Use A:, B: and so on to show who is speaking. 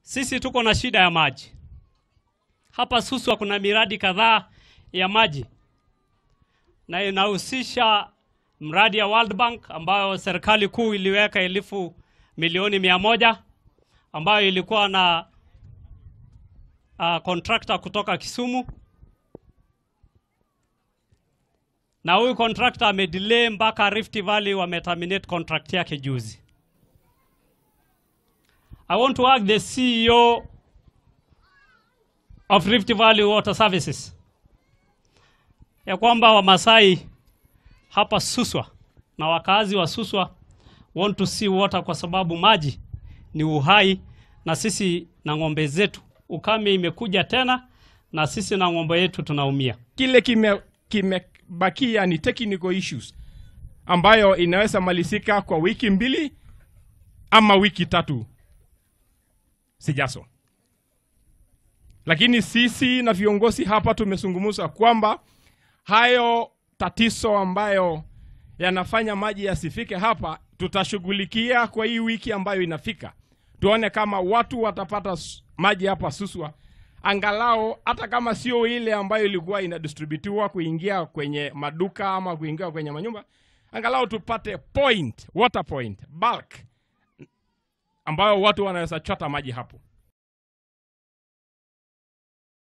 A: Sisi tuko na shida ya maji. Hapa Suswa kuna miradi kadhaa ya maji na inahusisha mradi ya World Bank ambayo serikali kuu iliweka 100,000,000 ambayo ilikuwa na contractor kutoka Kisumu, na huyu contractor amedelay mpaka Rift Valley wameterminate contract yake juzi. I want to ask the CEO of Rift Valley Water Services ya kwamba Wamasai hapa Suswa na wakazi wa Suswa want to see water, kwa sababu maji ni uhai, na sisi na ng'ombe zetu, ukame imekuja tena na sisi na ng'ombe yetu tunaumia.
B: Kile kimebakia ni technical issues ambayo inaweza malizika kwa wiki 2 ama wiki 3 sijazo. Lakini sisi na viongozi hapa tumezungumza kwamba hayo tatizo ambayo yanafanya maji yasifike hapa tutashughulikia kwa hii wiki ambayo inafika. Tuone kama watu watapata maji hapa Suswa, angalau hata kama sio ile ambayo ilikuwa inadistributiwa kuingia kwenye maduka ama kuingia kwenye manyumba, angalau tupate point, water point, bulk ambayo watu wanaweza chota maji hapo.